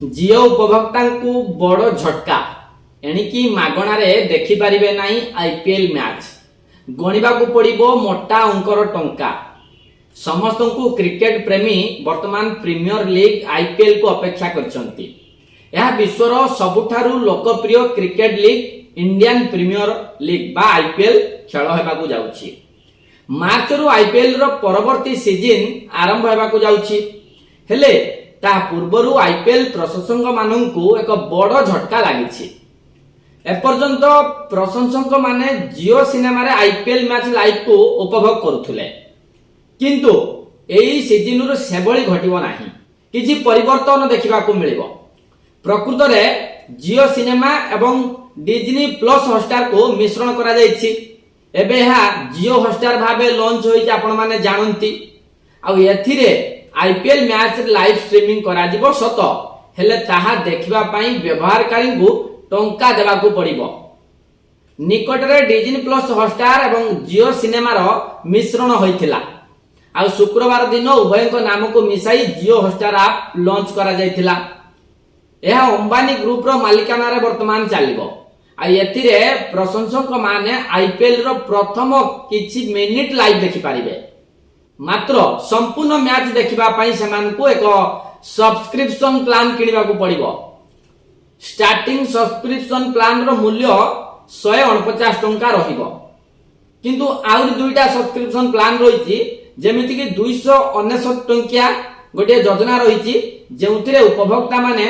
ଜିଓ ଉପଭୋକ୍ତାଙ୍କୁ ବଡ଼ ଝଟକା। ଏଣିକି ମାଗଣାରେ ଦେଖିପାରିବେ ନାହିଁ ଆଇପିଏଲ୍ ମ୍ୟାଚ୍, ଗଣିବାକୁ ପଡ଼ିବ ମୋଟା ଅଙ୍କର ଟଙ୍କା। ସମସ୍ତଙ୍କୁ କ୍ରିକେଟ ପ୍ରେମୀ ବର୍ତ୍ତମାନ ପ୍ରିମିୟର ଲିଗ୍ ଆଇପିଏଲ୍ କୁ ଅପେକ୍ଷା କରିଛନ୍ତି। ଏହା ବିଶ୍ୱର ସବୁଠାରୁ ଲୋକପ୍ରିୟ cricket league Indian premier league ବା ଆଇପିଏଲ୍ ଖେଳ ହେବାକୁ ଯାଉଛି। ମାର୍ଚ୍ଚରୁ ଆଇପିଏଲ୍ ର ପରବର୍ତ୍ତୀ ସିଜିନ୍ ଆରମ୍ଭ ହେବାକୁ ଯାଉଛି। ହେଲେ ତାହା ପୂର୍ବରୁ ଆଇପିଏଲ୍ ପ୍ରଶଂସକମାନଙ୍କୁ ଏକ ବଡ଼ ଝଟକା ଲାଗିଛି। ଏପର୍ଯ୍ୟନ୍ତ ପ୍ରଶଂସକମାନେ ଜିଓ ସିନେମାରେ ଆଇପିଏଲ୍ ମ୍ୟାଚ୍ ଲାଇଭକୁ ଉପଭୋଗ କରୁଥିଲେ, କିନ୍ତୁ ଏହି ସିଜିନରୁ ସେଭଳି ଘଟିବ ନାହିଁ। କିଛି ପରିବର୍ତ୍ତନ ଦେଖିବାକୁ ମିଳିବ। ପ୍ରକୃତରେ ଜିଓ ସିନେମା ଏବଂ ଡିଜନି ପ୍ଲସ୍ ହଟଷ୍ଟାରକୁ ମିଶ୍ରଣ କରାଯାଇଛି। ଏବେ ଏହା ଜିଓ ହଟଷ୍ଟାର ଭାବେ ଲଞ୍ଚ ହୋଇଛି, ଆପଣମାନେ ଜାଣନ୍ତି। ଆଉ ଏଥିରେ ଆଇପିଏଲ୍ ମ୍ୟାଚ୍ ଲାଇଭ୍ ଷ୍ଟ୍ରିମିଂ କରାଯିବ ସତ, ହେଲେ ତାହା ଦେଖିବା ପାଇଁ ବ୍ୟବହାରକାରୀଙ୍କୁ ଟଙ୍କା ଦେବାକୁ ପଡ଼ିବ। ନିକଟରେ ଡିଜନି ପ୍ଲସ୍ ହଟଷ୍ଟାର ଏବଂ ଜିଓ ସିନେମାର ମିଶ୍ରଣ ହୋଇଥିଲା। ଆଉ ଶୁକ୍ରବାର ଦିନ ଉଭୟଙ୍କ ନାମକୁ ମିଶାଇ ଜିଓ ହଟଷ୍ଟାର ଆପ୍ ଲଞ୍ଚ କରାଯାଇଥିଲା। ଏହା ଅମ୍ବାନୀ ଗ୍ରୁପର ମାଲିକାନାରେ ବର୍ତ୍ତମାନ ଚାଲିବ। ଆଉ ଏଥିରେ ପ୍ରଶଂସକମାନେ ଆଇପିଏଲ ର ପ୍ରଥମ କିଛି ମିନିଟ୍ ଲାଇଭ୍ ଦେଖିପାରିବେ। ମାତ୍ର ସମ୍ପୂର୍ଣ୍ଣ ମ୍ୟାଚ୍ ଦେଖିବା ପାଇଁ ସେମାନଙ୍କୁ ଏକ ସବସ୍କ୍ରିପସନ ପ୍ଲାନ୍ କିଣିବାକୁ ପଡ଼ିବ। ଷ୍ଟାର୍ଟିଂ ସବସ୍କ୍ରିପସନ ପ୍ଲାନ୍ର ମୂଲ୍ୟ 149 ଟଙ୍କା ରହିବ। କିନ୍ତୁ ଆହୁରି ଦୁଇଟା ସବସ୍କ୍ରିପସନ ପ୍ଲାନ୍ ରହିଛି, ଯେମିତିକି 299 ଟଙ୍କିଆ ଗୋଟିଏ ଯୋଜନା ରହିଛି, ଯେଉଁଥିରେ ଉପଭୋକ୍ତା ମାନେ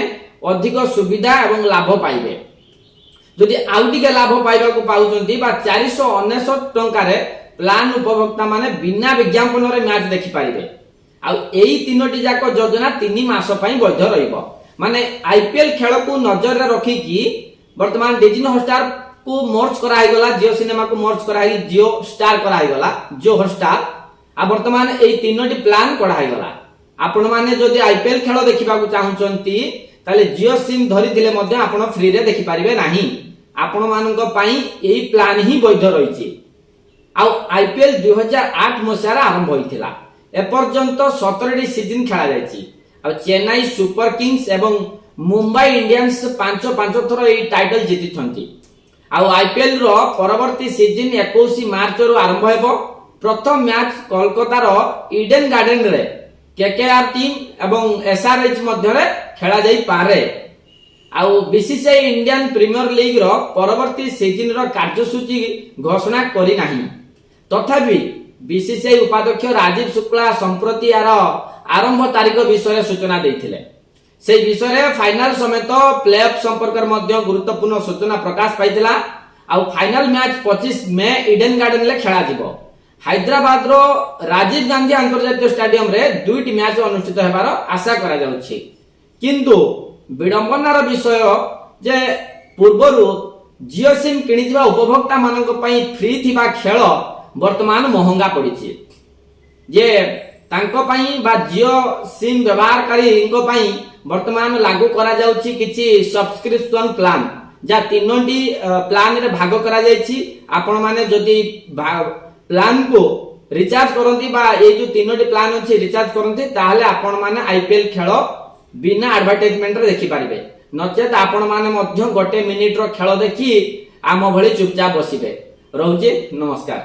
ଅଧିକ ସୁବିଧା ଏବଂ ଲାଭ ପାଇବେ। ଯଦି ଆଉ ଟିକେ ଲାଭ ପାଇବାକୁ ପାଉଛନ୍ତି ବା 499 ଟଙ୍କାରେ ପ୍ଲାନ୍ ଉପଭୋକ୍ତା ମାନେ ବିନା ବିଜ୍ଞାପନରେ ମ୍ୟାଚ୍ ଦେଖିପାରିବେ। ଆଉ ଏଇ ତିନୋଟି ଯାକ ଯୋଜନା 3 ମାସ ପାଇଁ ବୈଧ ରହିବ। ମାନେ ଆଇପିଏଲ ଖେଳକୁ ନଜରରେ ରଖିକି ବର୍ତ୍ତମାନ ଡିଜନି ହଟଷ୍ଟାର କୁ ମର୍ଜ କରାହେଇଗଲା, ଜିଓ ସିନେମାକୁ ମର୍ଜ କରାହେଇ ଜିଓ ଷ୍ଟାର କରାହେଇଗଲା, ଜିଓ ହଟଷ୍ଟାର। ଆଉ ବର୍ତ୍ତମାନ ଏଇ ତିନୋଟି ପ୍ଲାନ୍ କଢା ହେଇଗଲା। ଆପଣମାନେ ଯଦି ଆଇପିଏଲ ଖେଳ ଦେଖିବାକୁ ଚାହୁଁଛନ୍ତି, ତାହେଲେ ଜିଓ ସିମ୍ ଧରିଥିଲେ ମଧ୍ୟ ଆପଣ ଫ୍ରିରେ ଦେଖିପାରିବେ ନାହିଁ। ଆପଣମାନଙ୍କ ପାଇଁ ଏଇ ପ୍ଲାନ୍ ହିଁ ବୈଧ ରହିଛି। ଆଉ ଆଇପିଏଲ 2008 ମସିହାରେ ଆରମ୍ଭ ହୋଇଥିଲା। ଏପର୍ଯ୍ୟନ୍ତ 17ଟି ସିଜିନ୍ ଖେଳାଯାଇଛି। ଆଉ ଚେନ୍ନାଇ ସୁପର କିଙ୍ଗସ୍ ଏବଂ ମୁମ୍ବାଇ ଇଣ୍ଡିଆନ୍ସ ପାଞ୍ଚ ପାଞ୍ଚ ଥର ଏହି ଟାଇଟଲ ଜିତିଛନ୍ତି। ଆଉ ଆଇପିଏଲ ର ପରବର୍ତ୍ତୀ ସିଜିନ୍ 21 ମାର୍ଚ୍ଚରୁ ଆରମ୍ଭ ହେବ। ପ୍ରଥମ ମ୍ୟାଚ୍ କୋଲକାତାର ଇଡେନ ଗାର୍ଡେନରେ କେକେଆର ଟିମ୍ ଏବଂ ଏସ୍ଆରଏଚ୍ ମଧ୍ୟରେ ଖେଳାଯାଇପାରେ। ଆଉ ବିସିସିଆଇ ଇଣ୍ଡିଆନ ପ୍ରିମିୟର ଲିଗ ର ପରବର୍ତ୍ତୀ ସିଜିନର କାର୍ଯ୍ୟସୂଚୀ ଘୋଷଣା କରିନାହିଁ। ତଥାପି ବିସିସିଆଇ ଉପାଧ୍ୟକ୍ଷ ରାଜୀବ ଶୁକ୍ଳା ସମ୍ପ୍ରତି ଏହାର ଆରମ୍ଭ ତାରିଖ ବିଷୟରେ ସୂଚନା ଦେଇଥିଲେ। ସେହି ବିଷୟରେ ଫାଇନାଲ ସମେତ ପ୍ଲେ ଅଫ୍ ସମ୍ପର୍କରେ ମଧ୍ୟ ଗୁରୁତ୍ୱପୂର୍ଣ୍ଣ ସୂଚନା ପ୍ରକାଶ ପାଇଥିଲା। ଆଉ ଫାଇନାଲ ମ୍ୟାଚ୍ 25 ମେ ଇଡେନ ଗାର୍ଡେନରେ ଖେଳାଯିବ। ହାଇଦ୍ରାବାଦର ରାଜୀବ ଗାନ୍ଧୀ ଆନ୍ତର୍ଜାତୀୟ ଷ୍ଟାଡିୟମରେ ଦୁଇଟି ମ୍ୟାଚ୍ ଅନୁଷ୍ଠିତ ହେବାର ଆଶା କରାଯାଉଛି। କିନ୍ତୁ ବିଡ଼ମ୍ବନାର ବିଷୟ ଯେ ପୂର୍ବରୁ ଜିଓ ସିମ୍ କିଣିଥିବା ଉପଭୋକ୍ତା ମାନଙ୍କ ପାଇଁ ଫ୍ରି ଥିବା ଖେଳ ବର୍ତ୍ତମାନ ମହଙ୍ଗା ପଡ଼ିଛି, ଯେ ତାଙ୍କ ପାଇଁ ବା ଜିଓ ସିମ୍ ବ୍ୟବହାରକାରୀଙ୍କ ପାଇଁ ବର୍ତ୍ତମାନ ଲାଗୁ କରାଯାଉଛି କିଛି ସବସ୍କ୍ରିପସନ ପ୍ଲାନ୍, ଯାହା ତିନୋଟି ପ୍ଲାନରେ ଭାଗ କରାଯାଇଛି। ଆପଣମାନେ ଯଦି ପ୍ଲାନ୍କୁ ରିଚାର୍ଜ କରନ୍ତି ବା ଏଇ ଯୋଉ ତିନୋଟି ପ୍ଲାନ୍ ଅଛି ରିଚାର୍ଜ କରନ୍ତି, ତାହେଲେ ଆପଣମାନେ ଆଇପିଏଲ ଖେଳ ବିନା ଆଡଭର୍ଟାଇଜମେଣ୍ଟରେ ଦେଖିପାରିବେ। ନଚେତ ଆପଣମାନେ ମଧ୍ୟ ଗୋଟେ ମିନିଟର ଖେଳ ଦେଖି ଆମ ଭଳି ଚୁପଚାପ ବସିବେ। ରହୁଛି, ନମସ୍କାର।